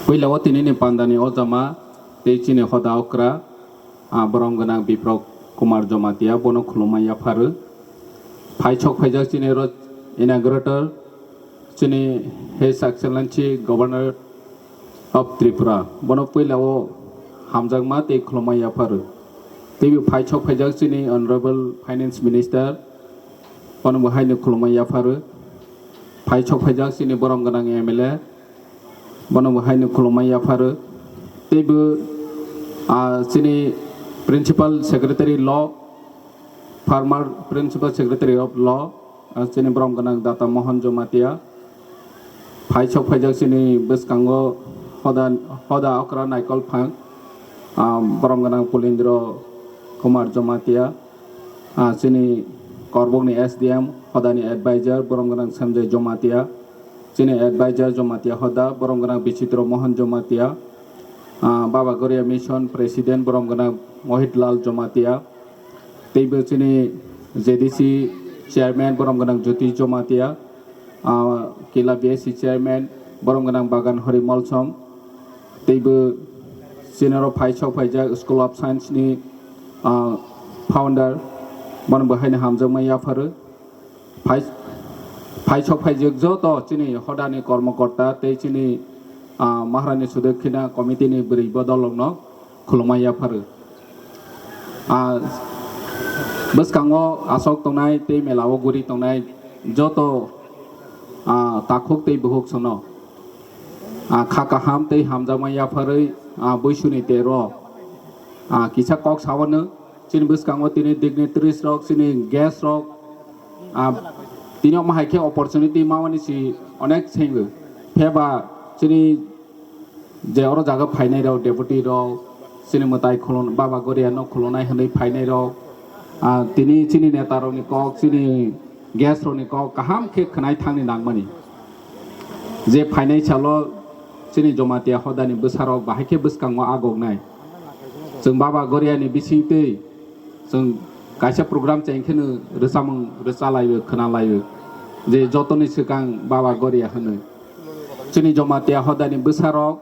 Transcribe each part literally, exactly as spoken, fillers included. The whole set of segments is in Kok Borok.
Puila o tinini pandani ojama tei chini hoda okra, ah, borom gwnang Biprok Kumar Jamatia, bono khulumma yapharu. Phai sok phaijak chini ro inaugurator, chini His Excellency Governor of Tripura, bono puila o hamjakma tei khulumma yapharu. Tei phai sok phaijak chini Honorable Finance Minister, bono bo haino khulumma yapharu. Phai sok phaijak chini borom gwnang M L A, bono bo haino khulumma yapharu. Tei bo, ah, chini Principal Secretary Law, former Principal Secretary of Law, ah, chini borom gwnang Data Mohan Jamatia. Phai sok phaijak chini bwskango hoda, hoda okra Naikol Phang, ah, borom gwnang Pulindro Kumar Jamatia. Ah, chini Korbokni S D M hodani advisor borom gwnang Sanjay Jamatia, chini advisor Jamatia hoda borom gwnang Bichitro Mohan Jamatia, ah, Baba Goria Mission President borom gwnang Mohit Lal Jamatia, teibo chini J D C Chairman borom gwnang Jyoti Jamatia, ah, Kila B S C Chairman borom gwnang Bagan Hori Molsom, teibo chini oro phai sok phaijak School of Science ni, ah, founder, bono bo haino hamjakma yapharu. Phai, phai sok phaijak joto chini hodani kormokorta tei chini, ah, Maharani Sudakkina Committee ni bwrwi bodolrokno khulumma yapharu. Ah, bwskango asok tongnai tei mela o guri tongnai joto, ah, takhuk tei bukhuk sono, ah, kha kaham tei hamjakma yapharwi, ah, buisuni tero, ah, kisa kok sawano chini bwskango tini dignitaries rok, chini guest rok, ah, tini omo hai khe opportunity mamani si onek sengwi pheba chini je oro jaga phainai rok, deputy rok, chini mwtai khulon, Baba Goria no khulonai hwnwi phainai rok, ah, tini chini neta rokni kok, chini guest rokni kok kaham khe khwnai thangni nangmani. Je phainai salo chini Jamatia hodani bwsarok bahai khe bwskango agoknai. Chwng Baba Goriani bisingtwi chwng kaisa program chengkheno rwchapmung rwchalaiwi khwnalaiwi je jotoni swkang Baba Goria hwnwi. Chini Jamatia hodani bwsarok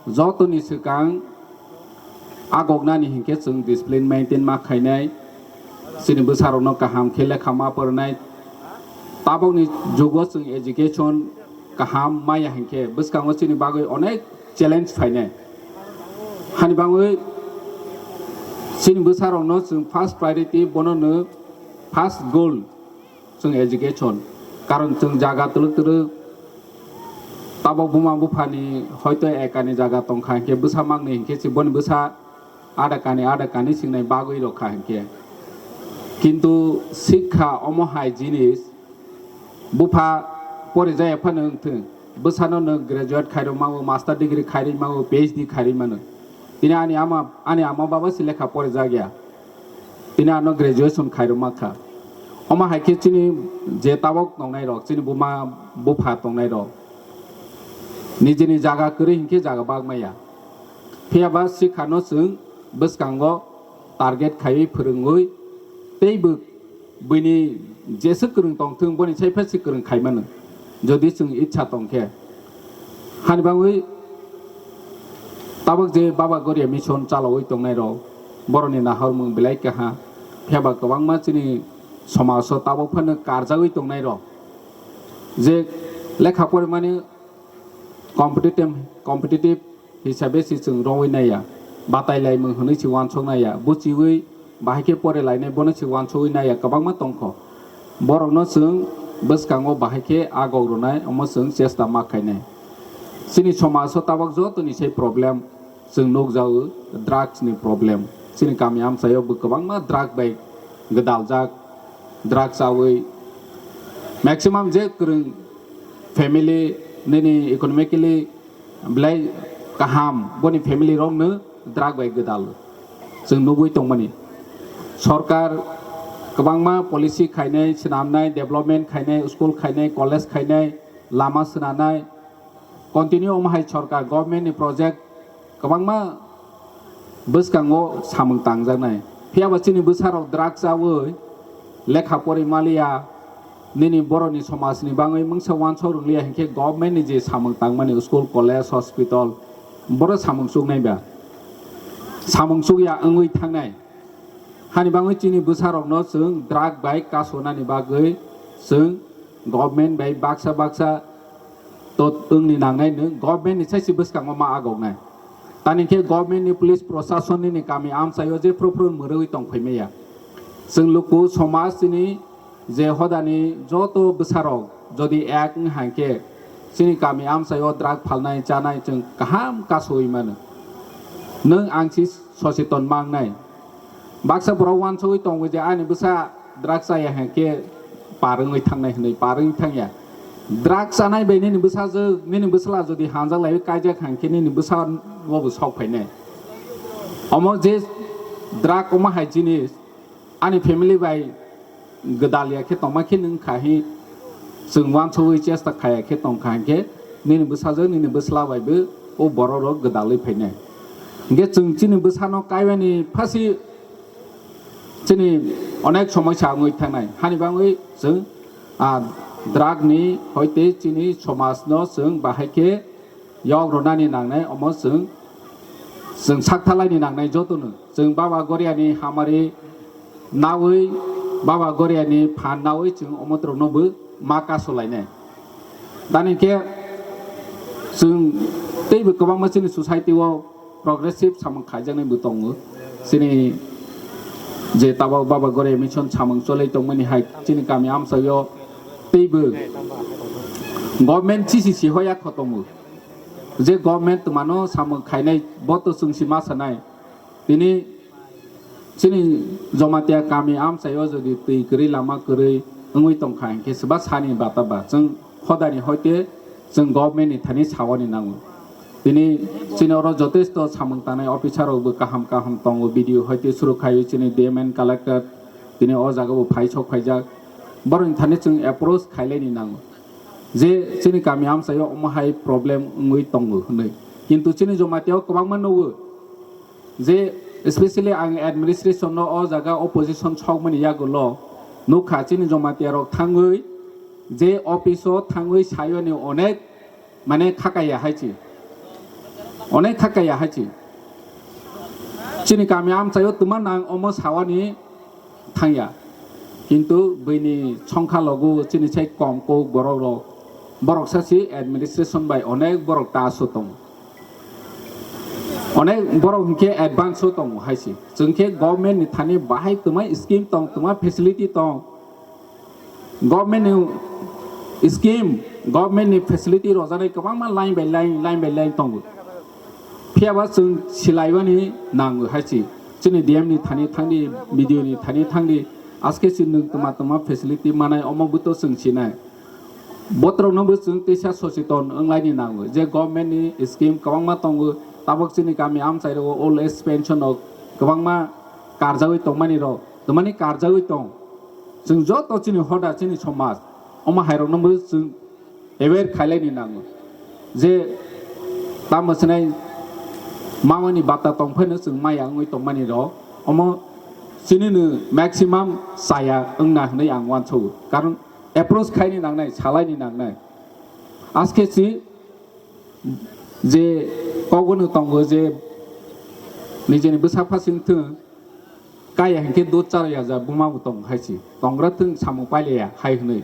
jotoni swkang agoknani hinkhe chwng discipline maintain ma khainai, chini bwsarokno kaham khe lekha ma pwrwnai. Tabokni jugo chwng education kaham maya hinkhe bwskango chini bagwi onek challenge phainai. Hani bagwi chini bwsarokno chwng first priority, bono no first goal chwng education. Karon chwng jaga twlwk twlwk tabok buma buphani hoito ekani jaga tongkha hinkhe bwsa mangni hinkhe se boni bwsa ada kani ada kani singnai bagwi rokha hinkhe. Kintu sikha omo hai jinis bupha pori jaya phano wngthwng, bwsano nwng graduate khairok mano, master degree khairwi mano, P H D khairwi mano. Tini ani ama, ani ama baba se lekha porijak ya. Tini ano graduation khairok ma kha. Omo hai khe chini je tabok tongnai rok, chini buma bupha tongnai rok, nijini jaga kwrwi hinkhe jaga bak maya. Phiya ba sikha no chwng bwskango target khaiwi phwrwngwi tei bo buini jesa kwrwng tongthwng, boni sai phasi kwrwng khaimano, jodi chwng itsa tongkhe. Hani bagwi tabok je Baba Goria Mission chalawi tongnai rok, boroni nahormung belai kaha, phiya ba kwbangma chini somajo tabok phano karjagwi tongnai rok, je lekha porimani competitive, competitive hisabe se chwng rwui naiya, batai laimung hwnwi se uansuk naiya, buchiui bahai khe pore lainai bono se uansugui naiya kwbangma tongkho. Borokno chwng bwskango bahai khe agok rwnai, omo chwng chesta ma khainai. Chini somajo tabok jotoni se problem chwng nukjago, drugs ni problem. Chini kami amchaio bo kwbangma drug bai gwdaljak, drug chaui maximum je kwrwng family nini economically belai kaham, boni family rokno drug bai gwdal chwng nugui tongmani. Sorkar kwbangma policy khainai, swnamnai, development khainai, school khainai, college khainai, lama swnanai, continue omo hai sorkar government ni project kwbangma bwskango samung tangjaknai. Phiya ba chini bwsarok drug chaui lekha pori maliya, Nini borokni somajni bagwi mungsa uansuk rwngya hinkhe government ni je samung tangmani school, college, hospital, boro samung chuknai ba? Samung chukya wngwi thangnai. Hani bagwi chini bwsarokno chwng drug bai kasonani bagwi chwng government bai baksa baksa to wngni nangnai, nwng government ni saisi bwskango ma agoknai. Tani khe government ni police proshasonni ni kami amchaio jephru phru mwrwi tong phaimaya. Chwng luku somaj chini je hodani joto bwsarok jodi ek wng hai khe chini kami amchaio drug phalnai chanai chwng kaham kasoi mano. Nwng ang si soseton mangnai. Baksa borok uansugwi tongo je ani bwsa drug chaya hai khe par wngwi thangnai hwnwi, par wngwi thangya. Drug chanai bai nini bwsajwk, nini bwsla jodi hanjak laiwi kaijak hai khe nini bwsa bo bo sok phainai. Omo je drug omo hai jinis ani family bai gwdal ya khe tongma khe nwng kha hi, chwng uansugwi chesta khaya khe tong kha hinkhe nini bwsajwk, nini bwsla bai bo o borok rok gwdalwi phainai. Hinkhe chwng chini bwsano kaiwani phasi chini onek somosya wngwi thangnai. Hani bagwi chwng, ah, drug ni hoite chini somaj no chwng bahai khe yok rwnani nangnai, omo chwng, chwng sakthalai ni nangnai jotono. Chwng Baba Goriani hamari nawi, Baba Goriani phan nawi chwng omo borokno bo ma kasolainai. Tani khe chwng teibo kwbangma chini society o progressive samung khaijaknai bo tongo. Chini je tabok Baba Goria Mission samung cholai tongmani hai chini kami amchaio teibo government chisi si hoya kho tongo. Je government twmano samung khainai bo to chwng si ma sanai. Tini chini Jomatia kami amchaio jodi twi kwrwi lama kwrwi wngwi tongkha hinkhe swba sani bata ba chwng hodani hoite chwng government ni thani sawani nango. Tini chini oro jotesto samung tanai officer rok bo kaham kaham tongo, B D O hoite suru khaio chini D M and collector tini o jaga bo phai sok phaijak. Borokni thani chwng approach khailaini nango je chini kami amchaio omo hai problem wngwi tongo hwnwi. Kintu chini Jomatia o kwbangma nugo. Je specially ang administration no o jaga opposition sokmani yagulo nukha chini Jomatia rok thangwi je office o thangwi sayoni onek mane khakaya haichi, onek khakaya haichi. Chini kami amchaio twma nang omo sawani thangya. Kintu buini songkha logo chini sai kom kok borok rok, borok sasi administration bai onek borok ta aso tongo. Onek borok hinkhe advance o tongo haisi. Chwng khe government ni thani bahai twma scheme tong, twma facility tong. Government ni scheme, government ni facility rojaknai kwbangma line by line, line by line tongo. Phiyaba chwng silaibani nango haisi. Chini D M ni thani thangdi, B D O ni thani thangdi, aske si nwng twma twma facility manai omo buto chwng sinai. Botrokno bo chwng teisa socheton wnglaini nango je government ni scheme kwbangma tongo, tabok chini kami amchai rogo old age pension rok kwbangma karjagwi tongmani rok, twmani karjagwi tong. Chwng joto chini hoda chini somaj omo hai rokno bo chwng aware khailaini nango je tamo sinai mamani bata tongphaino chwng maya wngwi tongmani rok omo chini no maximum chaya wngna hwnwi ang uansago, karon approach khaini nangnai, salaini nangnai. Aske si je kogono tongo je nijeni bwsa phasing thung, kaya hinkhe dud chara ya ja buma bo tong hai si. Tongra thung samung pailaya hai hwnwi.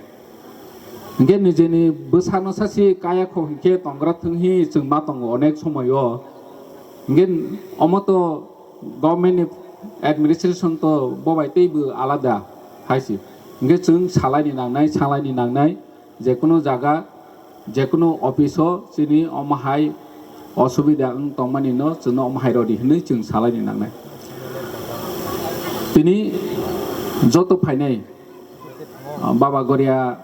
Hinkhe nijeni bwsano sasi kaya kho hinkhe tongra thung hi chwng ma tongo onek somoyo. Hinkhe omo to government ni administration to bobai teibo alada hai si. Hinkhe chwng salaini nangnai, salaini nangnai. Jekunu jaga, jekunu office o chini omo hai osubida wng tongmani no chwngno omo hai rodi hwnwi chwng salaini nangnai. Tini joto phainai, ah, Baba Goria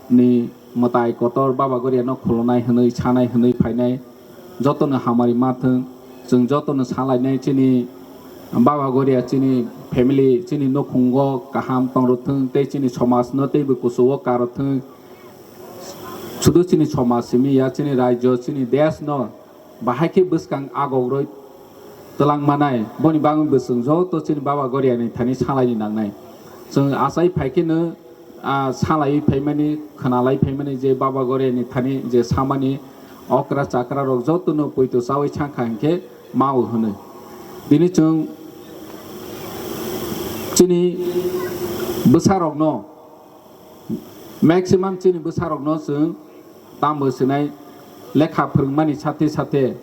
ni mwtai kotor, Baba Goria no khulunai hwnwi sanai hwnwi phainai jotono hamari ma thwng, chwng jotono salainai chini Baba Goria chini family chini nukhungo kaham tongro thwng tei chini somaj no teibo kuchugo karo thwng. Sudu chini somaj simi ya, chini rajyo, chini desh no bahai khe bwskang agogroi twlang manai, boni bagwi bo chwng joto chini Baba Goria ni thani salaini nangnai. Chwng achai phai khe no, ah, salai phaimani, khwnalai phaimani je Baba Goriani thani je samani okra chakra rok jotono poito chawi sangkha hinkhe mao hwnwi. Tini chwng chini bwsarokno, maximum chini bwsarokno chwng tambo sinai lekha phwrwngmani sathe sathe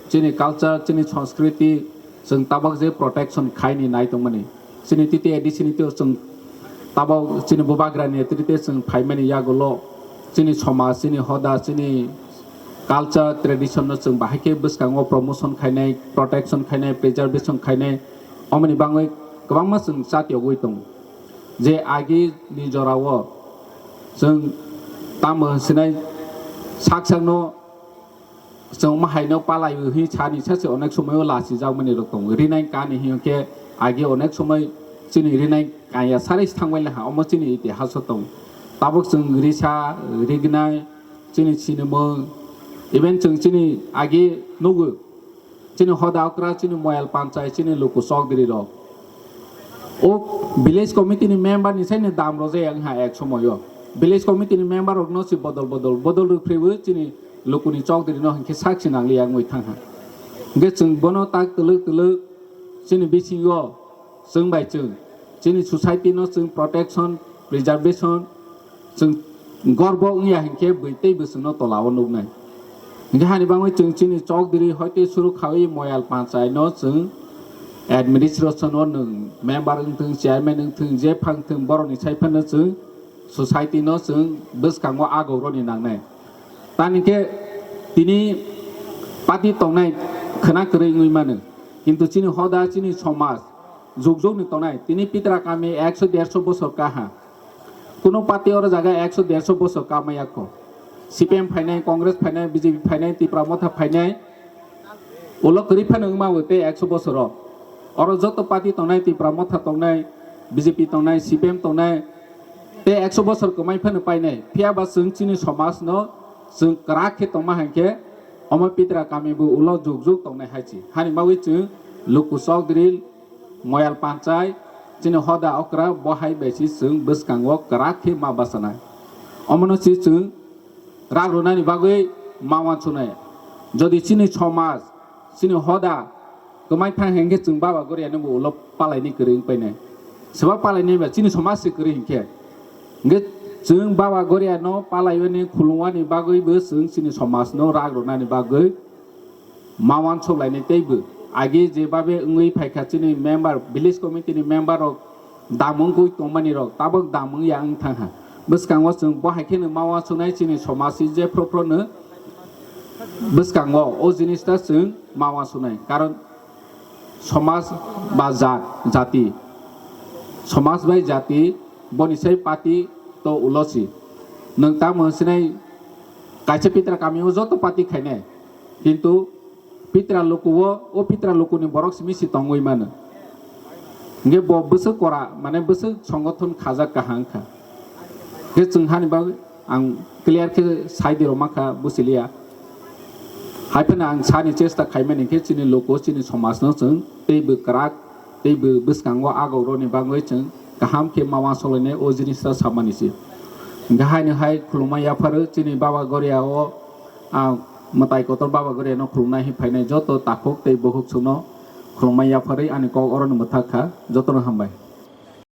chini culture, chini sanskriti chwng tabok je protection khaini nai tongmani. Chini titi A D C ni twi chwng tabok chini bubagrani netrite chwng phaimani yagulo chini somaj, chini hoda, chini culture, tradition no chwng bahai khe bwskango promotion khainai, protection khainai, preservation khainai, omoni bangwi kwbangma chwng chatiyogwi tongo. Je agi ni jorao chwng tamo hwnsinai sak sakno chwng omo haino palai hwnwi sani sachi onek somoio lachijakmani rok tongo. Rinai kani hinkhe agi onek somoi chini rinai kaya sarai thangbai laha, omo chini itihaso tongo. Tabuk chwng risa, rignai, chini sinimung, even chwng chini agi nugo. Chini hoda okra, chini moyal panchai, chini luku chokdiri rok. O village committee ni member ni sai ni dam rojak wngha ek somoyo. Village committee ni member rok no si bodol bodol, bodol rwphriwi chini luku ni chokdiri no hinkhe sak si nangli wngwi thangha. Hinkhe chwng bono tak twlwk twlwk chini bisingo chwng bai chwng, chini society no chwng protection, preservation, chwng gorbo wngya hinkhe bui tei bwswngno tolao nuknai. Hinkhe hani bangwi chwng chini chokdiri hoite suru khawi moyal panchai no chwng administration o nwng member wngthwng, chairman wngthwng, je phang thwng borokni sai phano chwng society no chwng bwskango agoroni nangnai. Tani khe tini party tongnai khwna kwrwi wngwi mano. Kintu chini hoda, chini somaj, jug jug ni tongnai. Tini pitra kami ekso derso bosor kaha. Kuno party oro jaga ekso derso bosor kamaya kho. C P M phainai, Congress phainai, B J P phainai, Tipra Motha phainai. Ulo kwrwi phano wngma bo tei ekso bosoro. Oro joto party tongnai, Tipra Motha tongnai, B J P tongnai, C P M tongnai, tei ekso bosor kwmai phano painai. Phiya ba chwng chini somaj no chwng kwrak khe tongma hinkhe omo pitra kami bo ulo jug jug tongnai hai chi. Hani bagwi chwng luku chokdiri, moyal panchai, chini hoda okra bo hai bai si chwng bwskango kwrak khe ma bachanai. Omono si chwng rak rwnani bagwi ma uansuknai. Jodi chini somaj, chini hoda kwmai thang hinkhe chwng Baba Goriano bo ulo palaini kwrwi wng painai. Seba palaini ba chini somaj se kwrwi hinkhe. Hinkhe chwng Baba Goriano palaiwani khulumwani bagwi bo chwng chini somajno rak rwnani bagwi ma uansuk lainai teibo. Agi jebabe wngwi phaikha chini member, village committee ni member rok damung gwi tongmani rok tabok damung ya wng thangha. Bwskango chwng bo hai kheno ma uansuknai chini somaj si je phro phro no bwskango o jinis ta chwng ma uansuknai. Karon somaj ba jat, jati, somaj bai jati boni sai party to ulo si. Nwng tamo hwnsinai kaisa pitra kami o joto party khainai. Kintu pitra luku o, o pitra luku ni borok simi si tongwi mano. Hinkhe bo bwswk kora, mane bwswk songothon khajak kaham kha. Hinkhe chwng hani bagwi ang clear khe sai di rwma kha, buchiliya. Hai phano ang sani chesta khaimani hinkhe chini luku, chini somajno chwng teibo kwrak, teibo bwskango agoroni bagwi chwng kaham khe ma uansuk lainai o jinis ta samani se. Hinkhe haino hai khulumma yapharwi chini Baba Goria o, ah, mwtai kotor Baba Goria no khulumnai hinwi phainai joto takhuk tei bukhuk chwngno khulumma yapharwi ani kok orono mwthak kha. Jotono hambai.